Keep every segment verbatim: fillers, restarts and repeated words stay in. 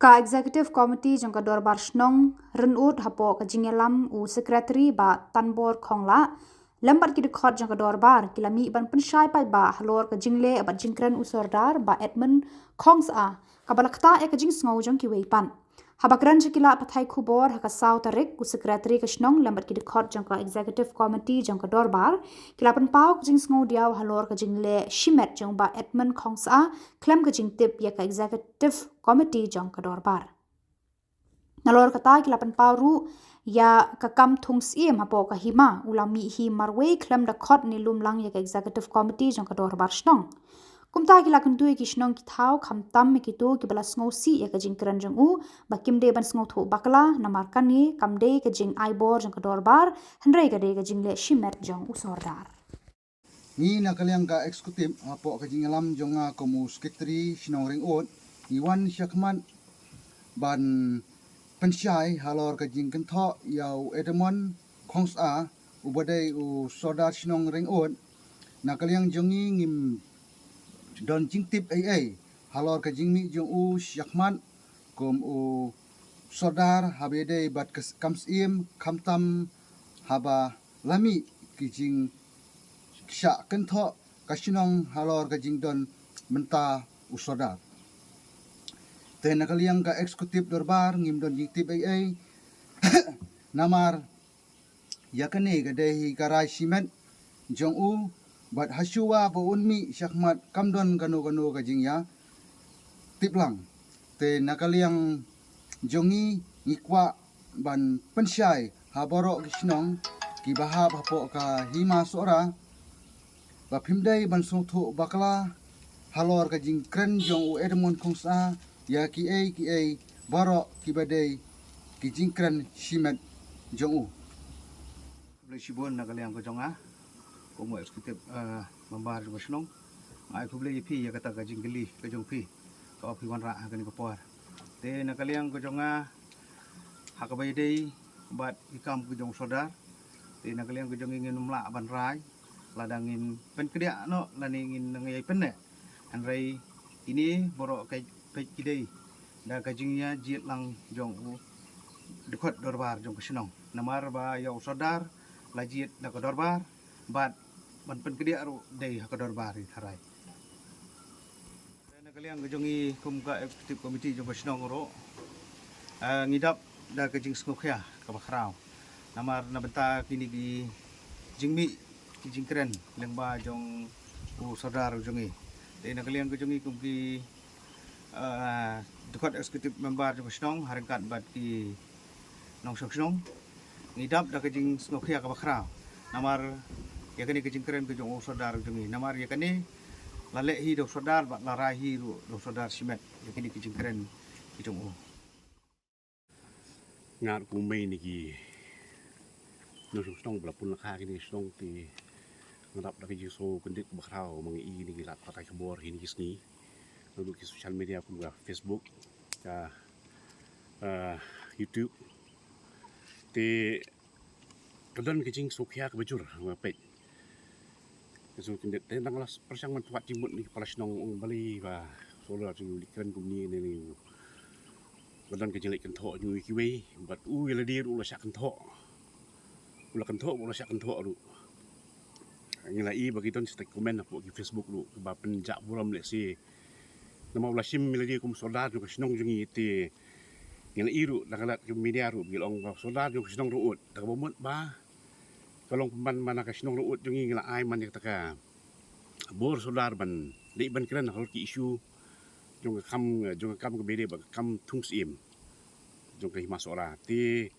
Ka Executive Committee jong ka Dorbar Shnong Rynud hapoh ka jingïalam u Secretary Bah Tanbor Khonglah lem bad ki dkhot jong ka Dorbar ki la mih ban pynshai paidbah halor ka jingleh bad jingkren u Sordar Bah Edmund Khongsah, kaba la ktah ïa ka jingsngew jong kiwei pat. Haba kren sha ki lad pathai khubor ha ka saw tarik, u Secretary ka shnong lem bad ki dkhot jong ka Executive Committee jong ka Dorbar ki la pynpaw ka jingsngew diaw halor ka jingleh shimet jong Bah Edmund Khongsah khlem ka jingtip ïa ka Executive Committee jong ka Dorbar. Nalor kata ki la pynpaw ruh ïa ka kam thung syiem hapoh ka hima, u la mih hi marwei khlem da khot ne lum lang ïa ka Executive Committee jong ka Dorbar Shnong. Kumta ki la kyntu ïa ki shnong ki thaw, khamtam ïa kito kiba la sngewsih ïa ka jingkren jong u, ba kim dei ban sngewthuh bakla, namar kane kam dei ka jingai bor jong ka Dorbar, hynrei ka dei ka jingleh shimet jong u Sordar. Ngi na ka liang ka executive, hapoh ka jingïalam jong nga kum u Secretary Shnong Rynud, ngi wan shakhmat ban pynshai halor ka jingkynthoh ïa u Edmund Khongsah, uba dei u Sordar Shnong Rynud. Na ka liang jong ngi ngim don jingtip ei ei halor ka jingmih jong u shakhmat kum u Sordar haba ïadei bad ka kam syiem, khamtam haba la mih ki jingshah kynthoh ka shnong halor ka jingdon mynta u Sordar. Te na ka liang ka executive Dorbar ngim don jingtip ei ei. Namar ïa kane ka dei hi ka rai shimet jong u, bad hashuwa ba un mih shakhmat kam don kano kano ka jingïatip lang. Te na ka liang jong ngi, ngi kwah ban pynshai ha baroh ki shnong kiba hap hapoh ka hima Sohra, ba phim dei ban sngewthuh bakla halor ka jingkren jong u Edmund Khongsah ïa kiei kiei baroh kiba dei ki jingkren shimet jong u. Khublei shibun na ka liang ka jong nga kum u executive, eh, member jong ka shnong. Nga ai khublei ïa phi ïa kata ka jingkylli ka jong phi kaba phi wanrah ha kane ka por. Te na ka liang ka jong nga, ha kaba ïadei bad ki kam ka jong u Sordar, te na ka liang ka jong ngi ngin ym lah ban rai lada ngin pynkdiah noh lane ngin nang ïai pynneh. Hynrei kine baroh ka peit ki dei da ka jingïajied lang jong u dkhot Dorbar jong ka shnong. Namar ba ïa u Sordar la jied da ka Dorbar, bad ban pynkdiah ruh dei ha ka Dorbar ïa tharai. Na ka liang ka jong ngi kum ka executive committee jong ka shnong ruh, eh, ngi dap da ka jingsngewkhia kaba khraw. Namar na bynta kine ki jingmih ki jingkren lyngba jong u Sordar jong ngi. Te na ka liang ka jong ngi kum ki, eh, dkhot executive member jong ka shnong ha ryngkat bad ki nongshong shnong, ngi dap da ka jingsngewkhia kaba khraw. Namar ïa kane ka jingkren ka jong u Sordar jong ngi. Namar ïa kane la leh hi da u Sordar bad la rai hi ruh da u Sordar shimet ïa kane ka jingkren ka jong u. Nga ruh kum mei na ki nongshong shnong ba la pun lyngkha kine ki shnong te nga dap da ka jingsngewkyndit kaba khraw ba nga ïohi na ki lad pathai khubor kine ki sngi. Naduh ki social media kum ka Facebook, ka, eh, YouTube. Te ka don ka jingsngewkhia kaba jur, nga peit. Ka jingsngewkyndit te nang la pyrshang ban pynwad jingmut na ki para shnong, ong balei ba u Sordar jong ngi u leit kren kumne ne ne. Ka don ka jingleh kynthoh jong u ïa kiwei bad u ïa lade ruh u la shah kynthoh. U la kynthoh, u la shah kynthoh ruh. Ngi la ïohi ba ki don shata ki comment hapoh ki Facebook ruh ba pynjah burom lehse. Namar u la shim ïa lade kum u Sordar jong ka shnong jong ngi te. Ngi la ïohi ruh na ka lad ki media ruh ba ki la ong ba u Sordar jong ka shnong Rynud. Da kaba mut ba ka long pynban ba na ka shnong Rynud jong ngi ngi la ai man ïa kata ka bor Sordar ban leit ban kren halor ki issue jong ka kam, jong ka kam kaba ïadei bad ka kam thung syiem jong ka hima Sohra. Te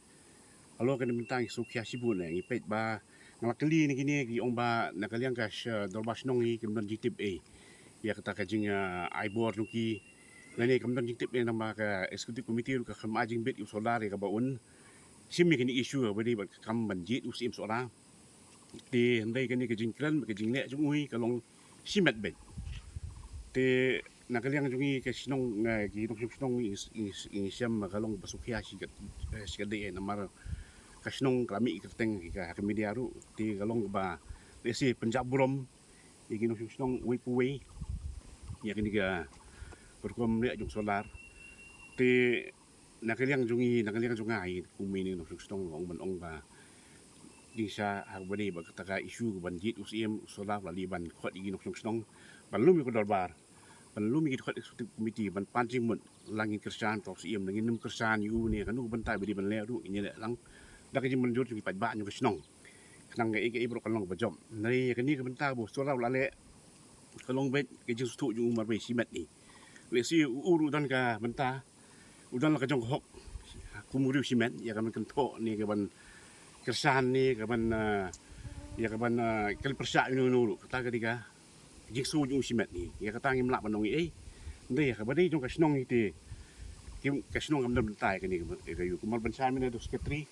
halor kane mynta ngi sngewkhia shibun, eh, ngi peit ba nga la kylli na kine ki ong ba na ka liang ka sh-, dorbar shnong ngi kim don jingtip ei ïa kata ka jing, eh, ai bor jong ki. Lane kam don jingtip ei namar ka executive committee ruh ka khlem ai jingbit ïa u Sordar ïa kaba un shim ïa kine issue kaba dei bad ka kam ban jied u syiem Sohra. Te hynrei kane ka jingkren bad ka jingleh jong u ka long shimet beit. Te na ka liang jong ngi ka shnong, eh, ki nongshong shnong ngi, ngi, ngi shem ka long ba sngewkhia shi kat, eh, shi katdei, eh, namar ka shnong ka la mih kyrteng ha ka media ruh. Te ka long ba lehse pynjah burom ïa ki nongshong shnong uwei pa uwei ïa kane ka rukom leh jong u Sordar. Te na ka liang jong ngi, na ka liang jong nga, i kum i nongshong shnong, nga ong ban ong ba jingshisha ha kaba dei bad kata ka issue ka ban jied u Syiem, u Sordar la dei ban khot ïa ki nongshong shnong ban lum ïa ka dorbar, ban lum ïa ki dkhot executive committee ban pan jingmut, la ngin kyrshan ïa u Syiem, la ngin ym kyrshan ïa u ne kano ka bynta ba dei ban leh ruh, ngin ïaleh lang da ka jingmynjur jong ki paidbah jong ka shnong. Khnang kaei kaei baroh kan long kaba jop. Hynrei ïa kane ka bynta ba u Sordar u la leh, ka long beit ka jingsngewthuh jong u marwei shimet hi. Lehse u ruh u don ka bynta, u don la ka jong ka hok kum u riew shimet ïa ka ban kynthoh ne ka ban kyrshan ne ka ban, ah, ïa ka ban, ah, ka ban pyrshah ïa uno uno ruh. Kata ka dei ka jingsngew jong u shimet hi. Ïa kata ngim lah ban ong ei ei. Hynrei ïa kaba dei jong ka shnong hi te, ki, ka shnong kam don bynta ïa kane ka, ïa ka ïa u. Kumba la pynshai mynne da u secretary,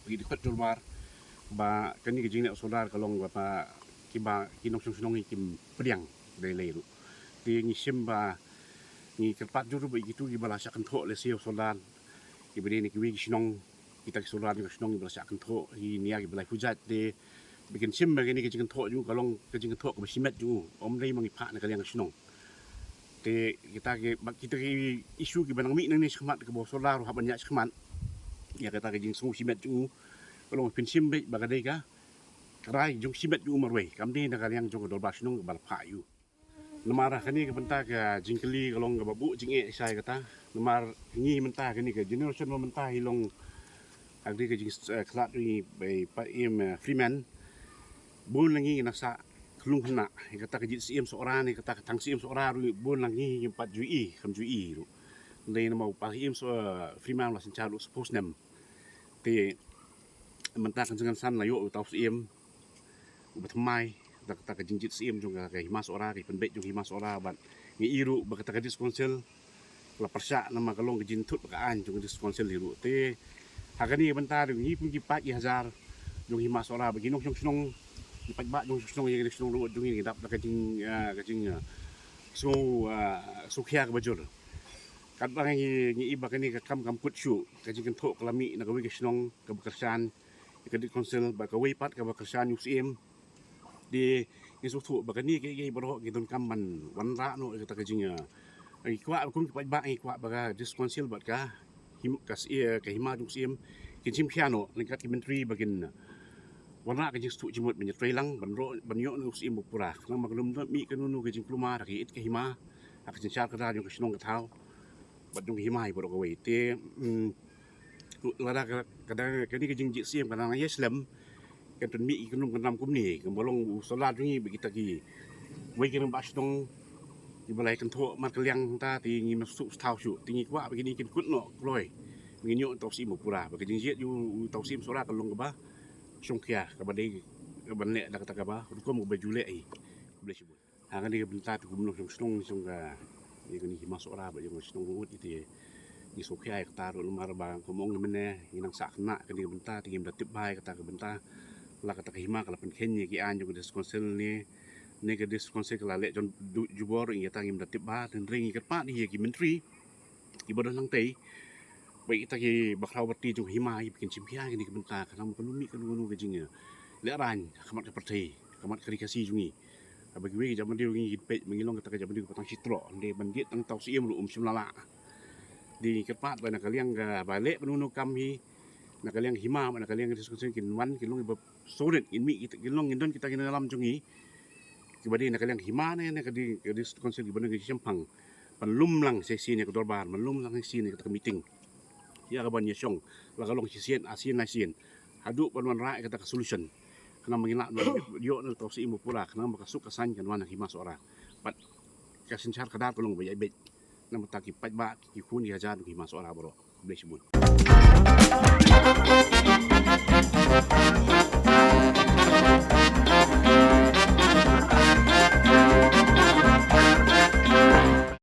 ki dkhot jong u dorbar ba kane ka jingleh u Sordar ka long ba, ba kiba ki nongshong shnong hi kim pdiang da lei lei ruh. Te ngi shim ba ngi kyrpad jur ruh ba ïa kito kiba la shah kynthoh lehse ïa u Sordar, kiba dei na kiwei ki shnong, kita ki Sordar jong ka shnong kiba la shah kynthoh hi ne ïa kiba la ïa pyrshah, te ba kin shim ba kane ka jingkynthoh jong u ka long ka jingkynthoh kaba shimet jong u, ym dei ma ngi phah na ka liang ka shnong. Te kita ki, ba kita ki issue kiba nang mih nangne shakhmat kaba u Sordar ruh hap ban ïaid shakhmat. Ïa kata ka jingsngew shimet jong u ka long phin shim beit ba ka dei ka rai jong shimet jong u marwei, kam dei na ka liang jong ka dorbar shnong kaba la phah ïa u. Namar ha kane ka bynta ka jingkylli ka long kaba buh jingeh shai kata. Namar ngi mynta kane ka generation ba mynta hi long ha kane ka jing, eh, khlad jong ngi ba i Paiem, eh, Freeman. Bun na ngi ngi nang sah khlung khynnah ïa kata ka jied Syiem Sohra ne kata ka thang Syiem Sohra ruh, bun na ngi ngim pat ju i, kam ju i ruh. Hynrei namar u Paiem Soh, eh, Freeman u la synshar ruh shiphew snem. Te mynta kan sa kan san la ïoh uta u Syiem uba thymmai da kata ka jingjied Syiem jong ka, ka Hima Sohra, ka pynbeit jong Hima Sohra, bad ngi i ruh ba kata ka District Council la pyrshah namar ka long ka jingthut ba ka aiñ jong ka District Council hi ruh. Te ha kane ka bynta ruh ngi kum ki paid ki hajar jong Hima Sohra bad ki nongshong shnong, ki paidbah jong shnong ïa ka shnong ruh jong ngi, ngi dap da ka jing, ah, ka jing, ah, sngew, ah, sngewkhia kaba jur. Katba ngi, ngi i ba kane ka kam kam kut shuh, ka jingkynthoh ka la mih na kawei ka shnong kaba kyrshan ïa ka District Council bad kawei pat kaba kyrshan ïa u Syiem. Te ngi sngewthuh ba kane kiei kiei baroh ki donkam ban wanrah noh ïa kata ka jing, ah, ngi kwah kum ki paidbah, ngi kwah ba ka District Council bad ka him, ka Syiem, ka Hima jong u Syiem kin shim khia noh ryngkat ki myntri ba kin wanrah ka jingsngewthuh jingmut ban ïatrei lang ban ro, ban ïoh noh u Syiem ba pura. Khnang ba kan ym mih kano kano ka jingkulmar ha ka ïit ka hima, ha ka synshar kdar jong ka shnong ka thaw bad jong ka hima hi baroh kawei. Te, mm, lada ka, ka dang, kane ka jingjied Syiem ka dang ïaslem, kan pynmih ki kynrum kynram kumne, kumba long u Sordar jong ngi bad kita kiwei ki rangbah shnong kiba la ïa kynthoh markylliang hangta, te ngim sngewthuh shuh. Te ngi kwah ba kine kin kut noh kloi, ngin ïoh uta u Syiem ba pura, ba ka jingjied ïa uta u Syiem Sohra kan long kaba shongkhia, kaba dei, kaba leh da kata kaba rukom kaba ju leh hi. Khublei shibun. Ha kane ka bynta te kum u nongshong shnong jong ka, ïa kane Hima Sohra bad jong ka shnong Rynggut te ngi sngewkhia ïa kata ruh namar ba kumba ong mynne ngi nang sah khynnah kane ka bynta, te ngim da tip bha ïa kata ka bynta. La kata ka hima ka la pynkheiñ ïa ki aiñ jong ka District Council ne, ne ka District Council ka la leh jon jubor, ïa kata ngim da tip bha. Hynrei ngi kyrpad ïa ki myntri kiba don hangtei, ba kita kiba khraw byrti jong ka hima, ba kin shim khia ïa kane ka bynta, khnang ba kan ym mih kano kano ka jing, eh, lehraiñ ha khmat ka pyrthei, ha khmat ka ri Khasi jong ngi. Haba kiwei ki jaitbynriew ngi kin peit ba ngi long kata ka jaitbynriew kaba tang shi troh, hynrei ban jied tang uta u Syiem ruh um shym la lah. Te ngi kyrpad ba na ka liang kaba leh kano kano kam hi, na ka liang ka hima bad na ka liang ka District Council kin wan, kin long kiba sngewrit, kin mih kita, kin long, kin don kita ki nongïalam jong ngi kiba dei na ka liang ka hima ne, na ka dei ka District Council kiba don ki jingshemphang ban lum lang shisien ïa ka dorbar, ban lum lang shisien ïa kata ka meeting, ïa kaban ïashong, la ka long shisien, arsien, laisien, haduh ban wanrah ïa kata ka solution, khnang ba ngin lah ban ïoh noh uta u Syiem ba pura, khnang ba ka suk ka saiñ kan wan ha ka Hima Sohra bad ka synshar kdar kan long ba ïaid beit na ka bynta ki paidbah, ki khun ki hajar jong ka Hima Sohra baroh. Khublei shibun.